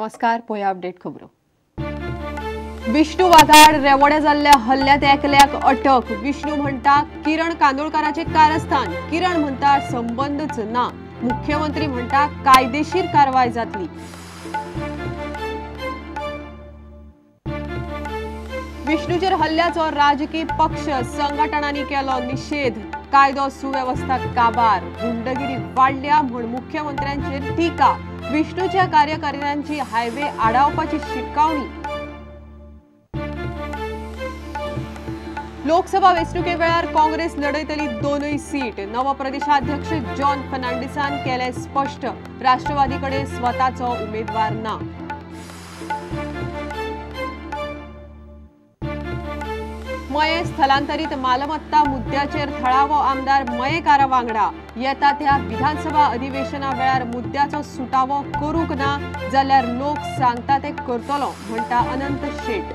नमस्कार, पळया अपडेट खबरो। विष्णू वाघाड रेवड्या जाल्ल्या हल्ल्यात एकल्याक अटक। विष्णू म्हणटा किरण कांदोळकाराचे कारस्थान, किरण म्हणटा संबंधच ना, मुख्यमंत्री म्हणटा कायदेशीर कारवाय जातली। विष्णूचेर हल्ल्याचो राजकीय पक्ष संघटनांनी केलो निषेध, कायदो सुवेवस्था काबार, गुंडगिरी वाडल्या म्हूण मुख्यमंत्र्यांचेर टीका, विष्णूच्या कार्यकर्त्यांची हायवे आडावपाची शिटकावणी। लोकसभा वेंचणुके वेळार काँग्रेस लढयतली दोनूय सीट, नवो प्रदेशाध्यक्ष जॉन फर्नांडिसान केलें स्पष्ट, राष्ट्रवादी कडेन स्वताचो उमेदवार ना। मये स्थलांतरीत मालमत्ता मुद्द्याचेर थळावो आमदार मयेकारा वांगडा येता त्या विधानसभा अधिवेशना वेळार मुद्द्याचो सुटावो करूंक ना जाल्यार लोक सांगता ते करतलो म्हणटा अनंत शेट।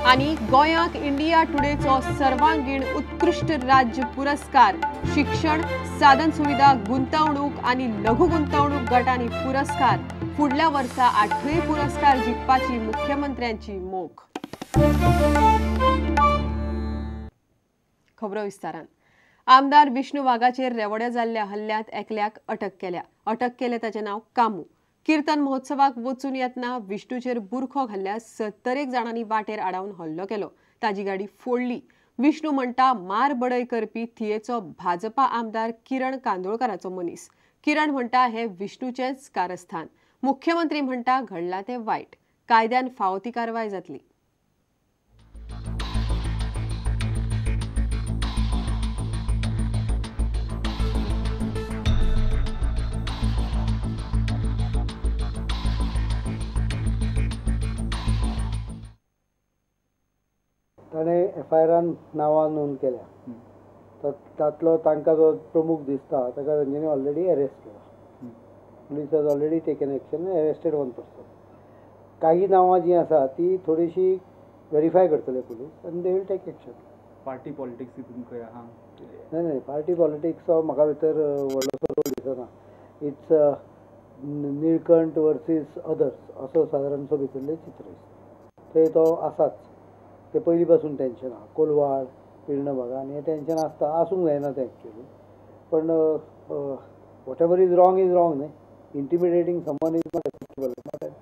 आनी गोंयाक इंडिया टुडेचो सर्वांगीण उत्कृश्ट राज्य पुरस्कार, शिक्षण, साधन सुविधा, गुंतवणूक आनी लघु गुंतवणूक गटांनी पुरस्कार, फुडल्या वर्सा 8 पुरस्कार जिखपाची मुख्यमंत्र्यांची मोख। खबरो विस्तारान। आमदार विष्णू वाघाचेर रेवड्या जाल्ल्या हल्ल्यांत एकल्याक अटक केल्या। अटक केले ताचें नांव कामू। कीर्तन महोत्सवाक वचून येतना विष्णूचेर बुरखो घाल्ल्या 70 जाणांनी वाटेर आडावन हल्लो केलो, ताजी गाडी फोडली। विष्णू म्हणटा मार बडय करपी थियेचो भाजपा आमदार किरण कांदोळकाराचो मनीस। किरण म्हणटा हे विष्णूचेच कारस्थान, मुख्यमंत्री म्हणटा घडला ते वायट, कायद्यान फावो ती कारवाय जातली। ताणें एफ I आरान नांवां नोंद केल्या, तर तांतलो तांकां जो प्रमुख दिसता ताका तेंच्यांनी ऑलरेडी अरेस्ट केला। Police has already taken action, arrested one person. काही नांवां जीं आसा ती थोडीशी वेरीफाय करतले पुलीस आनी they will take action. Party politics हितून खंय आहा? न्हय न्हय, पार्टी पॉलिटिक्सचो म्हाका भितर व्हडलोसो रोल दिसना। It's Nilkanth versus others असो सादारणसो भितरलें चित्र दिसता, थंय तो आसाच। ते पयलीं पासून टेंशन आहा, कोलवाळ पिर्ण भागान हें टेंशन आसता, आसूंक जायना तें एक्चुअली, पण whatever is wrong is wrong न्ही। Intimidating someone is not acceptable, not an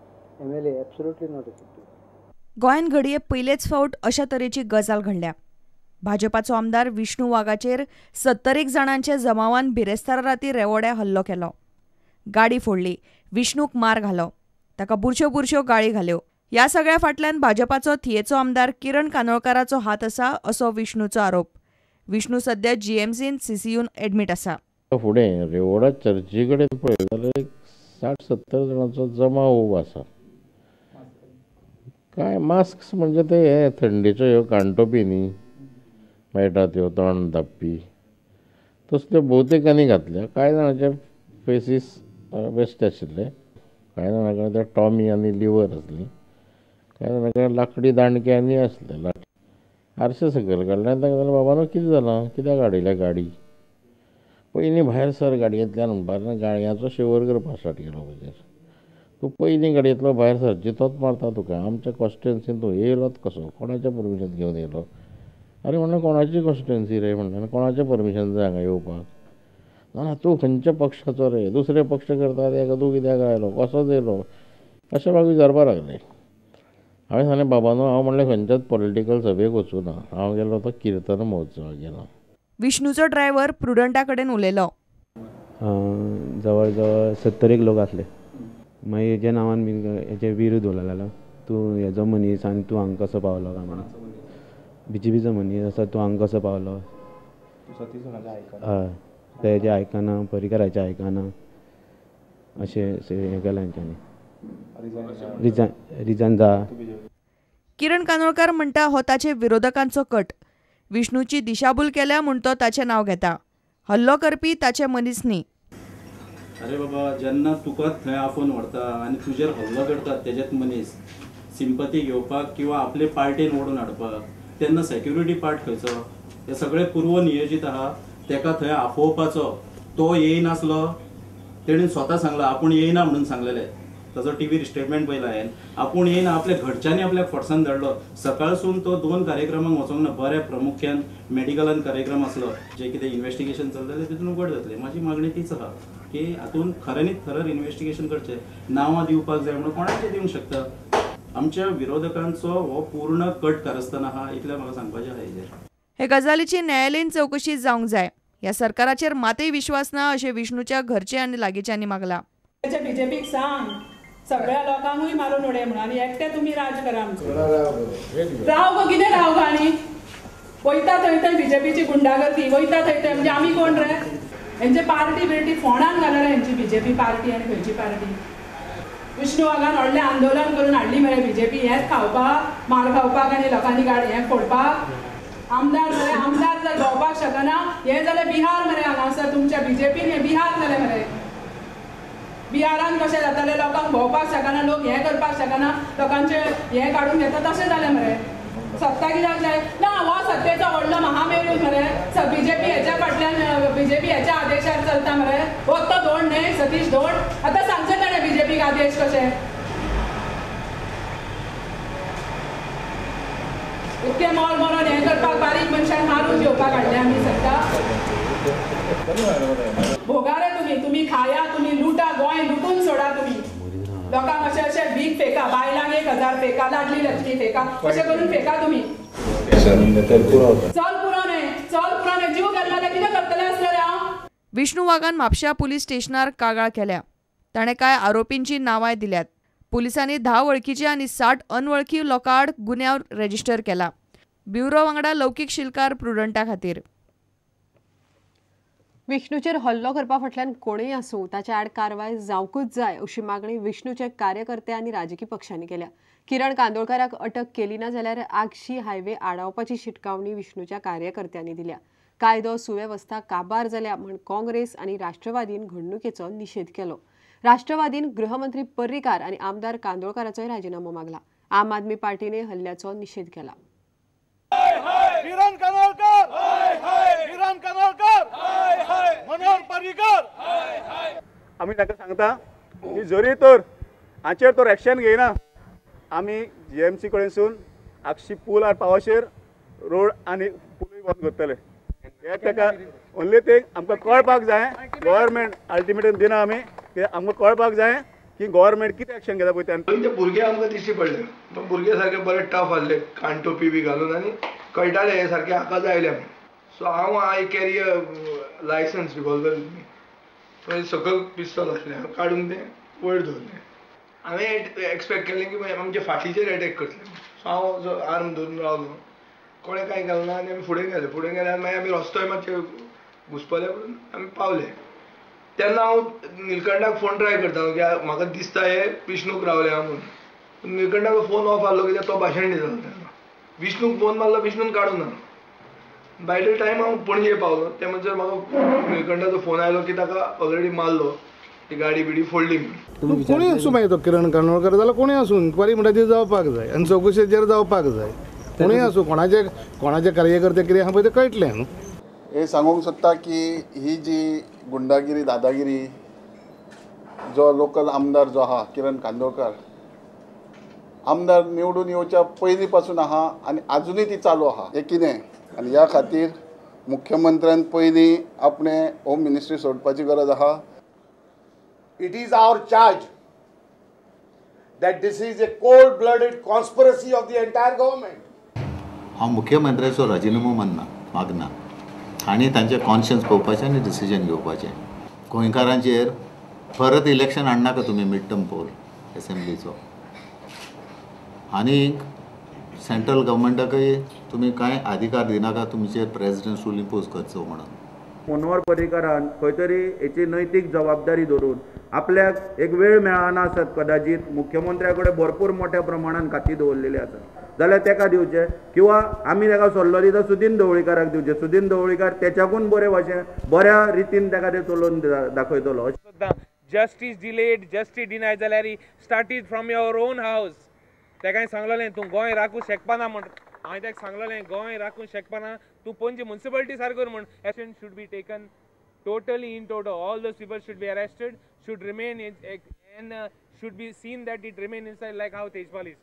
MLA, absolutely not acceptable. गोंयांत घडये पयलेच फावट अशा तरेची गजाल घडल्या। भाजपाचो आमदार विष्णू वाघाचेर 70 जाणांच्या जमावान बिरेस्तारा राती रेवोड्या हल्लो केलो, गाडी फोडली, विष्णूक मार घालो, ताका बुरश्यो बुरश्यो गाळी घाल्यो। ह्या सगळ्या फाटल्यान भाजपाचो थियेचो आमदार किरण कांदोळकाराचो हात आसा असो विष्णूचो आरोप। विष्णू सध्या जीएमसीन सीसीयून एडमीट आसा। फुडें रेवोडा चर्ची कडेन पळयत जाल्यार एक 60-70 जाणांचो जमाव उबो आसा। कांय मास्क म्हणजे ते हे थंडेच्यो ह्यो काणटोपी न्ही मेळटा त्यो तोंड धांपपी, तसल्यो भोवतेकांनी घातल्या। कांय जाणांचे फेसीस बेश्टे आशिल्ले, कांय जाणां कडेन ते टॉमी आनी लिवर आसली, कांय जाणां कडेन लाकडी दांडके आनी आसले। आरशे सकयल काडले आनी तांकां सांगलें, बाबानो कितें जालां, कित्याक हाडिल्ल्या गाडी? पयलीं भायर सर गाडयेंतल्यान म्हणपाक लागलो, गाडयांचो शिवर करपाक स्टार्ट केलो म्हजेर। तूं पयलीं गाडयेंतलो भायर सरची तोच मारता तुका, आमच्या कॉन्स्टिट्युएन्सीन तूं येयलोच कसो, कोणाचें परमिशन घेवन येयलो? अरे म्हणलें कोणाची कॉन्स्टिट्युएन्सी रे, म्हणलें कोणाचें परमिशन जाय हांगा येवपाक? ना तूं खंयच्या पक्षाचो रे, दुसरे पक्ष करता तेका तूं कित्याक आयलो, कसोच येयलो, अशें म्हाका विचारपाक लागले। हांवें सांगलें बाबानो, हांव म्हणलें खंयच्याच पॉलिटिकल सभेक वचूं ना, हांव गेलो तो किर्तन महोत्सवाक गेलो। विष्णूचो ड्रायव्हर प्रुडंटा कडेन उलयलो। जवळ जवळ 70 लोक आसले। मागीर हेच्या नांवान बीन हेजे विरुद्ध उलोवंक लागलो, तूं हेजो मनीस आनी तूं हांगा कसो पावलो काय म्हणून, बीजेपीचो मनीस आसा तूं हांगा कसो पावलो, हय तेजें आयकना, पर्रीकराचें आयकना, अशें हें केलें तेंच्यांनी, रिजायन जा। किरण कांदोळकार म्हणटा हो ताचे विरोधकांचो कट, विष्णूची दिशाभूल केल्या म्हूण तो ताचें नांव घेता, हल्लो करपी ताचे मनीस न्ही। अरे बाबा, जेन्ना तुका थंय आफोवन व्हरता आनी तुजेर हल्लो करतात तेजेच मनीस सिंपती घेवपाक किंवा आपले पार्टीन ओडून हाडपाक, तेन्ना सेक्युरिटी पार्ट खंयचो? हे सगळें पूर्व नियोजीत आहा। तेका थंय आफोवपाचो, तो येयनासलो तेणेन स्वता सांगला आपूण येयना म्हणून सांगलेलें, ताजो टीव्हीर स्टेटमेंट पळयला हांवें, आपूण येयना, आपल्या घरच्यांनी आपल्याक फोर्सान धाडलो. सकाळसून तो 2 कार्यक्रमांक वचोंक ना, बऱ्या प्रामुख्यान मेडिकलान कार्यक्रम आसलो, जे कितें इन्वेस्टिगेशन चलतलें तितून उगड जातलें. म्हाजी मागणी तीच आहा की हातून खऱ्यांनीच थरर इन्वेस्टिगेशन करचें, नांवां दिवपाक जाय म्हणून कोणाचें दिवंक शकता. आमच्या विरोधकांचो हो पूर्ण कट कारस्थान आहा इतलें म्हाका सांगपाचें आहा हेजेर. हे गजालीची न्यायालयीन चवकशी जावंक जाय. ह्या सरकाराचेर मातय विश्वास ना अशें विष्णूच्या घरचे आनी लागींच्यांनी मागला. बीजेपीक सांग सगळ्या लोकांकूय मारून उडय म्हणून आनी एकटे तुमी राज करा आमचो. राव गो कितें राव गो आनी वयता थंय थंय बीजेपीची गुंडागर्दी, वयता थंय थंय म्हणजे आमी कोण रे? हेंचे पार्टी बिर्टी फोंडान घाला रे हेंची बीजेपी पार्टी आनी खंयची पार्टी. विष्णू वाघान व्हडलें आंदोलन करून हाडली मरे बीजेपी, हेंच खावपाक, मार खावपाक आनी लोकांनी गाडी हें फोडपाक. आमदार मरे, आमदार जर भोंवपाक शकना हें जाल्यार बिहार मरे हांगासर तुमच्या बीजेपीन हें बिहार जालें मरे. बिहारान कशें जातालें, लोकांक भोंवपाक शकना, लोक हें करपाक शकना, लोकांचें हें काडून घेता तशें जालें मरे. सत्ता कित्याक जाय ना, हो सत्तेचो व्हडलो महामेरू मरे. बीजेपी हेच्या फाटल्यान, बीजेपी हेच्या आदेशार चलता मरे. हो तो धोंड न्हय सतीश धोंड, आतां सांगचें ताणें बीजेपीक आदेश कशे. इतकें मोल मरोन हें करपाक बारीक मनशांक मारून घेवपाक हाडलें आमी सत्ता. भोगा रे तुमी, तुमी खाया, तुमी लुटा, गोंय लुटून सोडा तुमी. लोकांक अशें अशें भीक फेका, बायलांक 1000 फेका, लाडली लक्ष्मी फेका, अशें करून फेका तुमी. चल पुरो न्हय, चल पुरो न्हय, जीव गेलो जाल्यार कितें करतलें आसलें रे हांव. विष्णू वाघान म्हापशा पुलीस स्टेशनार कागाळ केल्या. ताणें कांय आरोपींची नांवांय दिल्यात. पुलिसांनी 10 वळखीचे आनी 60 अनवळखी लोकां आड गुन्यांव रजिस्टर केला. ब्युरो वांगडा लौकीक शिलकार, प्रुडंटा खातीर. विष्णूचेर हल्लो करपा फाटल्यान कोणूय आसूं ताच्या आड कारवाय जावंकूच जाय अशी मागणी विष्णूचे कार्यकर्ते आनी राजकी पक्षांनी केल्या. किरण कांदोळकाराक अटक केली ना जाल्यार आगशी हायवे आडावपाची शिटकावणी विष्णूच्या कार्यकर्त्यांनी दिल्या. कायदो सुवेवस्था काबार जाल्या म्हण काँग्रेस आनी राष्ट्रवादीन घडणुकेचो निशेध केलो. राष्ट्रवादीन गृहमंत्री पर्रीकार आनी आमदार कांदोळकाराचोय राजीनामो मागला. आम आदमी पार्टीने हल्ल्याचो निशेध केला. किरण कांदोळकर, किरण कांदोळकर, मनोहर पर्रीकर. आमी ताका सांगता की जरी तर हाचेर तर एक्शन घेयना, आमी जीएमसी कडेनसून आगशी पूल आनी पावाशेर रोड आनी पुलूय बंद करतले. हे ताका ओन्ली थिंग आमकां कळपाक जाय, गव्हर्मेंट अल्टिमेटम दिना आमी, आमकां कळपाक जाय की गव्हर्मेंट कितें एक्शन घेता पळय तेन्ना. ते भुरगे आमकां दिश्टी पडले, भुरगे सारके बरे टफ आहले, कानटोपी बी घालून आनी कळटाले हे सारके हाका जाय आयले म्हूण. सो हांव I carry a licence revolver with me, मागीर सकयल पिस्तोल आसलें, हांवें काडून तें वयर दवरलें. हांवें एक्सपेक्ट केल्लें की आमच्या फाटीचेर एटॅक करतले, सो हांव जो आर्म धरून रावलो, कोणें कांय केलें ना आनी आमी फुडें गेले. फुडें गेले आनी मागीर आमी रस्तोय मातशे घुसपले म्हणून आमी पावले. तेन्ना हांव निलकंठाक फोन ट्राय करतालो की म्हाका दिसता हे विष्णूक रावले हा म्हणून. निलकंठाचो फोन ऑफ आहलो कित्याक तो भाशण दितालो तेन्ना. विष्णूक फोन मारलो, विष्णून काडूंक ना. बाय the time हांव पणजे पावलो ते म्हणसर म्हाका निलकंठाचो फोन आयलो की ताका ऑलरेडी मारलो, ती गाडी बिडी फोडली म्हणून. कोणूय आसूं मागीर तो किरण कांदोळकर जाल्यार कोणूय आसूं, इन्क्वायरी म्हणटा ती जावपाक जाय आनी चवकशेचेर जावपाक जाय. कोणूय आसूं, कोणाचे कोणाचे कार्यकर्ते कितें आहा पळय तें कळटलें न्हू. हे सांगूंक सोदता की ही जी गुंडागिरी दादागिरी जो लोकल आमदार जो आहा किरण कांदोळकर, आमदार निवडून येवच्या पयलीं पासून आहा आनी आजुनूय ती चालू आहा. हें कितें आनी ह्या खातीर मुख्यमंत्र्यान पयलीं आपणें होम मिनिस्ट्री सोडपाची गरज आहा. It is our charge that this is a cold blooded conspiracy of the entire government. हांव मुख्यमंत्र्याचो राजिनामो मागना, आनी तांचें कॉन्शियन्स पळोवपाचें आनी डिसिजन घेवपाचें. गोंयकारांचेर परत इलेक्शन हाडनाका तुमी मिड टर्म पोल एसेंब्लीचो, आनी सेंट्रल गव्हर्मेंटाकय तुमी कांय अधिकार दिनाका तुमचेर प्रेजिडेंट रूल इम्पोज करचो म्हणून. मनोहर पर्रीकारान खंय तरी हेची नैतीक जबाबदारी धरून आपल्याक एक वेळ मेळना आसत, कदाचित मुख्यमंत्र्या कडेन भरपूर मोठ्या प्रमाणान खाती दवरलेली आसा जाल्यार ताका दिवचें, किंवा आमी ताका सल्लो दिता सुदीन ढवळीकाराक दिवचें. सुदीन ढवळीकार तेच्याकून बरे भाशेन बऱ्या रितीन ताका ते चलोवन दाखयतलो. जस्टीस डिलेड, जस्टीस डिनाय जाल्यार start it from your own house. ताका सांगलेलें तूं गोंय राखूंक शकपाना म्हण, हांवें ताका सांगलेलें गोंय राखूंक शकपाना तूं पणजे मुन्सिपालिटी सारको म्हण. Action should be taken totally in toto. All those people should be arrested, should remain and should be seen that it remain inside like how Tejpal is.